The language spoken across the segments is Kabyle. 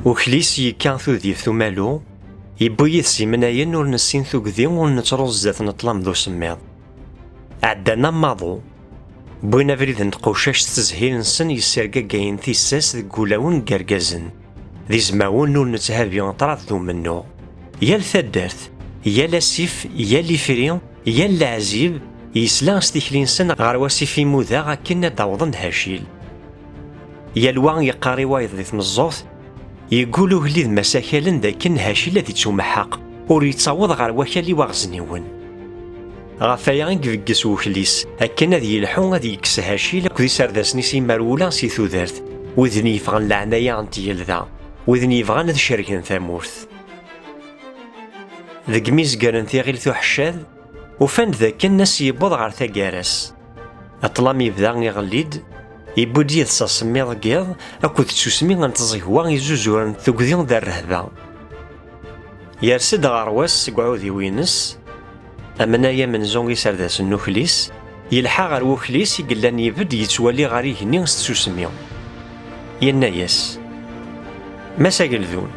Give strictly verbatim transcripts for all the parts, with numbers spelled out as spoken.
Uklis yekka tudift umalu, yewwi yid-s imnayen ur nessin tugdi ur nettruẓ zdat n ṭṭlam d usemmiḍ. Ɛeddan am maḍu. Wwin abrid n tqucac s tezhil-nsen yessirgagayen tissas deg wulawen n yergazen, d izmawen ur netthabi ṭṭrad d umennuɣ. Yal taddart, yal asif, yal ifri, yal leɛzib, yesla s tikli-nsen ɣer wasif imudaɣ akken ad d-awḍen d Hacil. Yal wa yeqqar i wayeḍ di tmeẓẓuɣt, yeggul ugellid ma sakalen d akken Hacil ad ittumeḥḥaq, ur yettaweḍ ɣer wakal i waɣezniwen. Ɣef waya i ibegges weklis, akken ad yelḥu ad yekkes Hacil akked iserdasen-is imerwula si tudert, widen yeffɣen leɛnaya n tgelda, widen yebɣan ad cergen tamurt. Deg mi zegren tiɣilt uḥeccad, ufan-d dakken ass yewweḍ ɣer taggara-s. Ṭṭlam yebda iɣelli-d, yewwi-d yid-s asemmiḍ n yiḍ akked tsusmi n tẓegwa izuzuren tugdi d rrehba. Yers-d ɣer wass seg uɛudiw-ines, amnay amenzu iserdasen n uklis, yelḥa ɣer wuklis i yellan yebed yettwali ɣer igenni s tsusmi. Yenna-yas: "Mass Ageldun,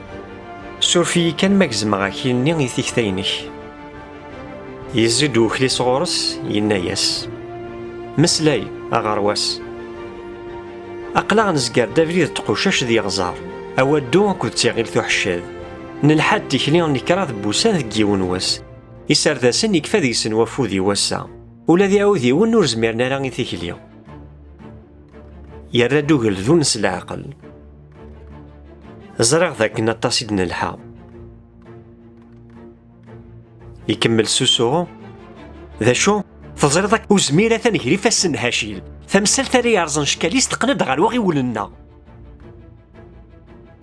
suref-iyi kan ma gezmeɣ akil-nni i tikta-inek." Yezzi-d wuklis ɣur-s, yenna-yas: "Meslay, a ɣerwas. Aql-aɣ nezger-d abrid n tqucac d yiɣẓer, awaddu akked tiɣilt uḥeccad. Nelḥa-d tikli n kraḍ n wussan deg yiwen wass. Iserdasen yekfa deg-sen wafud i wass-a. Ula d iɛudiwen ur zmiren ara i tikli." Yerra-d ugeldun s leɛqel: "Ẓriɣ d akken aṭas i d-nelḥa." Ikemmel s usuɣu: "D acu? Teẓriḍ akk uzmir atan gar ifassen n Hacil. Tamsalt ara yerẓen ccal-is teqqen-d ɣer uɣiwel-nneɣ."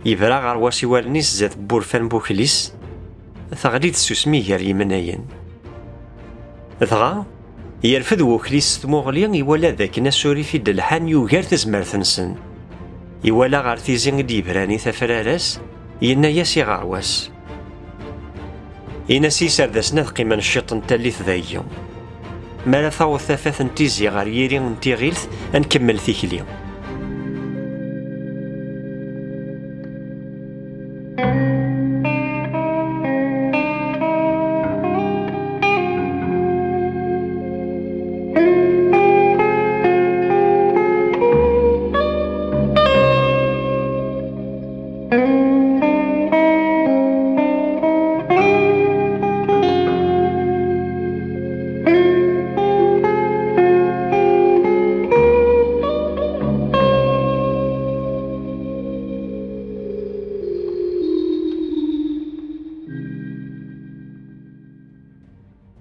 Yebra ɣer was i wallen-is zdat n wurfan n wuklis, teɣli-d tsusmi gar yimnayen. Dɣa, yerfed wuklis s tmuɣli, iwala d akken asurif i d-lḥan yugar tazmert-nsen. Iwala ɣer tizi i d-yebran i tafrara-s, yenna-yas i ɣerwas: "Ini-as i yiserdasen ad qqimen ciṭ n tallit dagi. Mi ara taweḍ tafat n tizi ɣer yiri n tiɣilt, ad nkemmel tikli."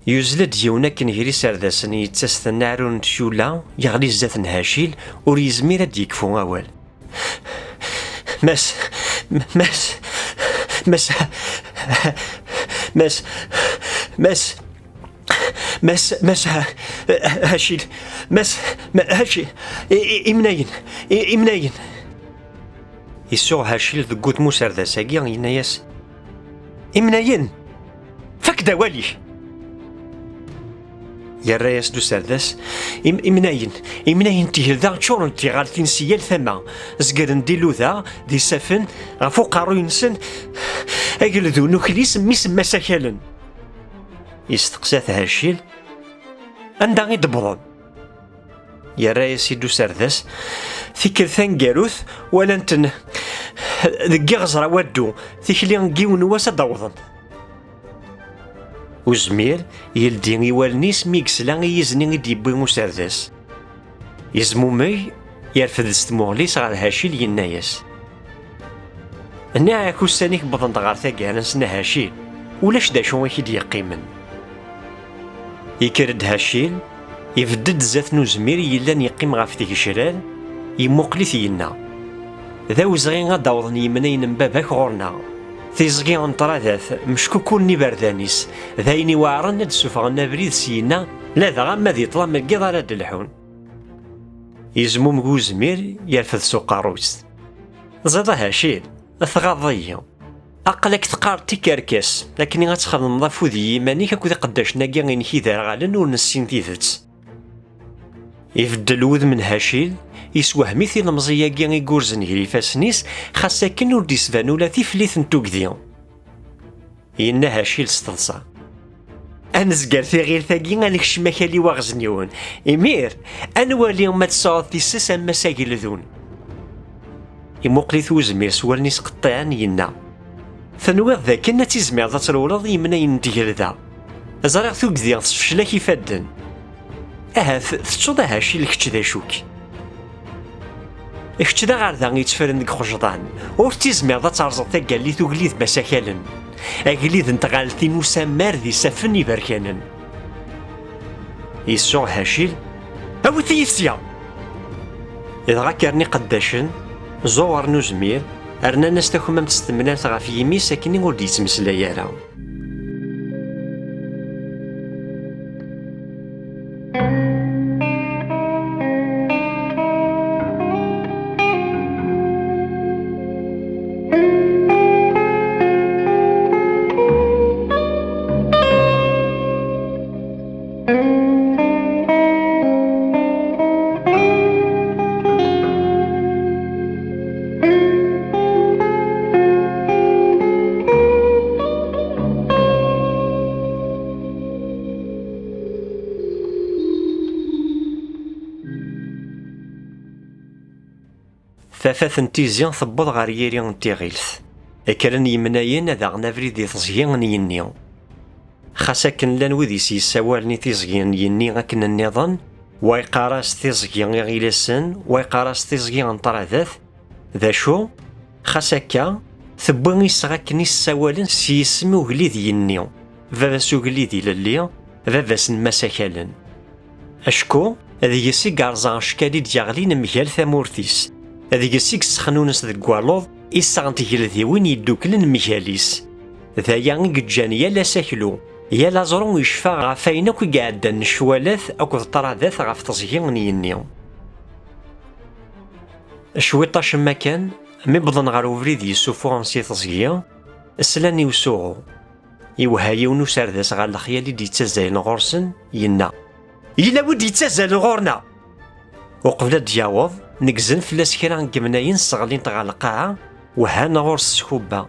Yuzzel-d yiwen akken gar iserdasen, yettas-ten aɛrur n tyula, yeɣli zdat n Hacil, ur yezmir ad d-yekfu awal. "Mass, mass, mass, mass, mass, mass, mass, ha-, Hacil, mass, ma-, Hacil, i-, i-, imnayen, i-, imnayen." Isuɣ Hacil deg wudem userdas-agi, yenna-yas: "Imnayen! Fakk-d awal-ik!" Yerra-yas-d userdas: "Im-, imnayen, imnayen n tigelda ččuren d tiɣaltin si yal tama, zegren-d iluda d isafen ɣef uqerruy-nsen, ageldun uklis mmi-s n Mass Akalen." Yesteqsa-t Hacil: "Anda i d-wwḍen?" Yerra-yas-id userdas: "Tikkelt taneggarut, walan-ten deg iɣẓer awaddu, tikli n yiwen wass ad d-awḍen." Uzmir yeldi i wallen-is mi yesla i yizen i d-yewwi userdas. Yezmumeg, yerfed s tmuɣli-s ɣer Hacil, yenna-yas: "Nniɣ-ak ussan-ik wwḍen-d ɣer taggara-nsen a Hacil, ulac d acu i k-id-yeqqimen." Yekker-d Hacil, ibedd-d zdat n uzmir yellan yeqqim ɣef tgecrar, yemmuqel-it, yenna: "D awezɣi ad d-awḍen yimnayen n baba-k ɣur-neɣ. Tiẓgi n ṭṭradat meckukulen iberdan-is, d ayen iweɛren ad d-ssuffɣen abrid syenna, ladɣa ma di ṭṭlam n yiḍ ara d-lḥun." Yezmumeg uzmir, yerfed s uqerru-s: "Ẓiḍ a Hacil, tɣaḍeḍ-iyi. Aql-ak teqqareḍ tikerkas, akken ad txedmeḍ afud i yiman-ik akked iqeddacen-agi-inek iderɣalen ur nessin tidet." Ibeddel wudem n Hacil, Yeswehm-it ilemẓi-agi i yurzen gar ifassen-is, xas akken ur d-isban ula tiflit n tugdi. Yenna Hacil s teḍsa: "Ad nezger tiɣilt-agi, ad nekcem akal-iw aɣezniwen. Imir, ad nwali ma tesɛuḍ tissas am Mass Ageldun." Imuqel-it wezmir s wallen-is qeṭṭiɛen, yenna: "Tenwiḍ d akken ad tizmireḍ ad trewleḍ i yemnayen n tgelda? Ẓriɣ tugdi tesfecl-ak ifadden. Ahat tettuḍ a Hacil kečč d acu-k. Kečč d aɣerda yetteffren deg uxejḍan, ur tizmireḍ ad terẓeḍ tagallit ugellid n Mass Akalen, agellid n tɣaltin usammar d isaffen iberkanen." Yessuɣ Hacil: "Awit-iyi sya!" Dɣa kkren iqeddacen, ẓuɣren uzmir, rnan-as takmamt s temnalt ɣef yimi-s akken ur d-yettmeslay ara. Tafat n Tizi tewweḍ ɣer yiri n tiɣilt. Kkren yemnayen ad aɣen abrid di teẓgi n yigenni. Xas akken llan wid i s-yessawalen i tiẓgi n yigenni akken nniḍen, wa yeqqar-as tiẓgi iɣilasen, wa yeqqar-as tiẓgi n ṭradat. D acu? Xas akka, tewwi iseɣ akken i s-ssawalen s yisem ugellid yigenni, baba-s ugellid ilelli, baba-s n Mass Akalen. Acku, deg-s i yerẓa acekkal i d-yeɣlin mgal tamurt-is. Deg-s i yessexnunes deg waluḍ iseɣ n tgeldiwin yedduklen mgal-is. D aya i yeǧǧan yal asaklu, yal aẓru yecfa ɣef wayen akk i iɛeddan n ccwalat akked ṭṭradat ɣef teẓgi n yigenni. Cwiṭ acemma kan, mi wwḍen ɣer ubrid yessufuɣen si teẓgi, slan i usuɣu. Iwehha yiwen userdas ɣer lexyal i d-yettazzalen ɣur-sen, yenna: "Yella wi d-yettazzalen ɣur-neɣ!" Uqbel ad d-yaweḍ, neggzen fell-as kra n yemnayen sseɣlin-t ɣer lqaɛa, wehhan ɣur-s s kubba.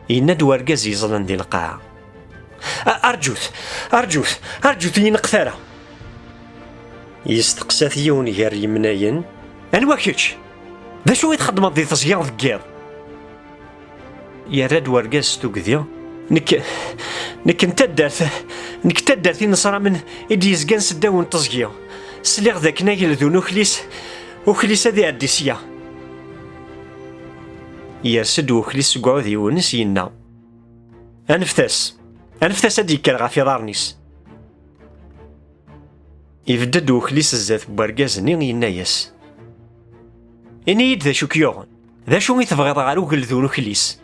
Yenna-d wergaz yeẓẓlen di lqaɛa: "A-, arǧut, arǧut, arǧut, ur yi-neqqet ara!" Yesteqsa-t yiwen gar yemnayen: "Anwa kečč? D acu i txeddmeḍ di teẓgi deg yiḍ?" Yerra-d wergaz s tugdi: "Nekk, nekk n taddart, nekk n taddart Inesramen i d-yezgan seddaw n teẓgi. Sliɣ d akken ageldun uklis, uklis ad iɛeddi sya." Yers-d uklis seg uɛudiw-nnes, yenna: "Aneft-as, aneft-as ad d-yekker ɣef iḍarren-is." Ibedd-d uklis zdat n wergaz-nni, yenna-yas: "Ini-yi-d d acu k-yuɣen, d acu i tebɣiḍ ɣer ugeldun uklis?"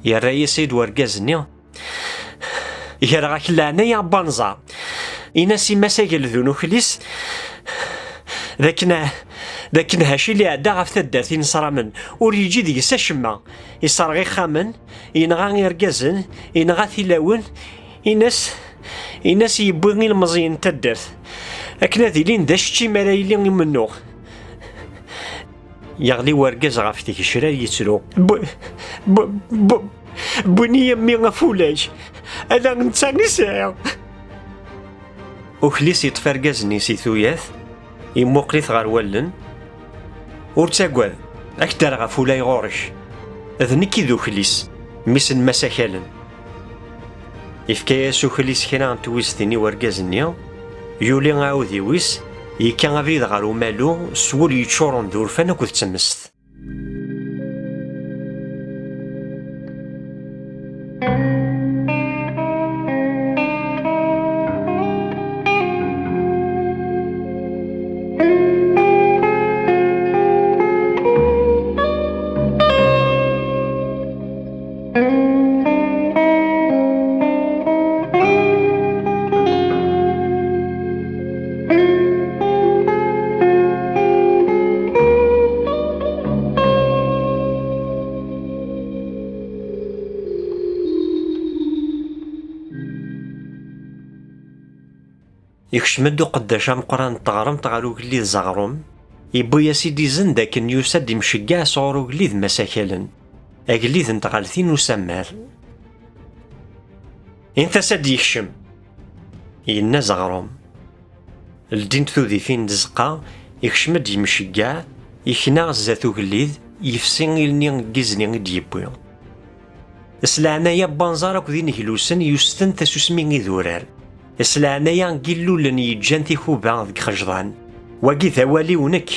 Yerra-yas-id wergaz-nni: "Greɣ-ak leɛnaya n wanẓar, in-as i Mass Ageldun uklis d akken, d akken Hacil iɛedda ɣef taddart Inesramen, ur yeǧǧi deg-s acemma, iserɣ ixxamen, yenɣa irgazen, yenɣa tilawen, in-as, in-as yewwi ilemẓiyen n taddart akken ad ilin d acečči mi ara yili umennuɣ." Yeɣli wergaz ɣef tgecrar yettru: "Bw-, bw-, bw-, wwin-iyi a mmi afulay, ala netta i sɛiɣ." Uklis yeṭṭef argaz-nni si tuyat, imuqel-it ɣer wallen: "Ur ttagad, ad k-d-rreɣ afulay ɣur-k. D nekk i d uklis, mmi-s n Mass Akalen." Ifka-yas uklis kra n twiztin i wergaz-nni, yuli aɛudiw-is, yekka abrid ɣer umalu s wul yeččuren d urfan akked tmest. Ikcem-d uqeddac ameqqran n teɣremt ɣer ugellid Zeɣrum, yewwi-as-id izen d akken yusa-d imceggeɛ sɣur ugellid Masakalen, agellid n tɣaltin Usammer. Init-as ad d-yekcem, yenna Zeɣrum. Ldint tudifin n tzeqqa, ikcem-d yimceggeɛ, ikna zdat ugellid, yefsi ilni n yizni i d-yewwi. S leɛnaya n wanẓar akked ineglusen yusten tasusmi idurar. S leɛnaya n yillulen yeǧǧan tikuba deg ixejḍan. Wagi d awal-iw nekk,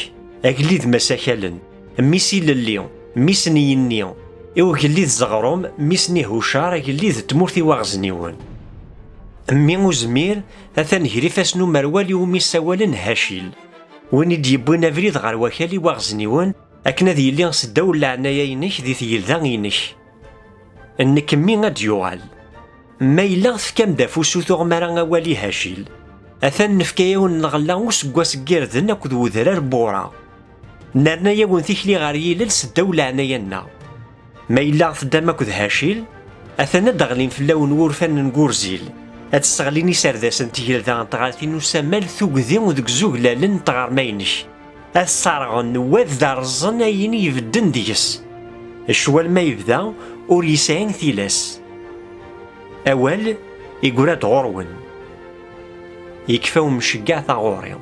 agellid Masakalen, mmi-s ilelli, mmi-s n yinni, i ugellid Zeɣrum, mmi-s n Ihucar, agellid n tmurt Iwaɣezniwen. Mmi Uzmir atan gar ifassen umerwal iwumi ssawalen Hacil, win i d-yewwin abrid ɣer wakal Iwaɣezniwen, akken ad yili seddaw n leɛnaya-inek di tgelda-inek. Nekk mmi ad d-yuɣal. Ma yella tefkam-d afus ur tuɣem ara awal i Hacil, atan nefka-yawen lɣella useggas n yirden akked wedrar n wura. Nerna-yawen tikli ɣer yilel seddaw leɛnaya-nneɣ. Ma yella teddam akked Hacil, atan ad d-ɣlin fell-awen wurfan n Gurzil, ad sseɣlin iserdasen n tgelda n tɣaltin Usammer tugdi deg izuglalen n tɣerma-inek. Ad sserɣen wad d rẓen ayen ibedden deg-s. Ccwal ma yebda, ur yesɛi tilas. Awal iggra-d ɣur-wen. Yekfa umceggeɛ taɣuri.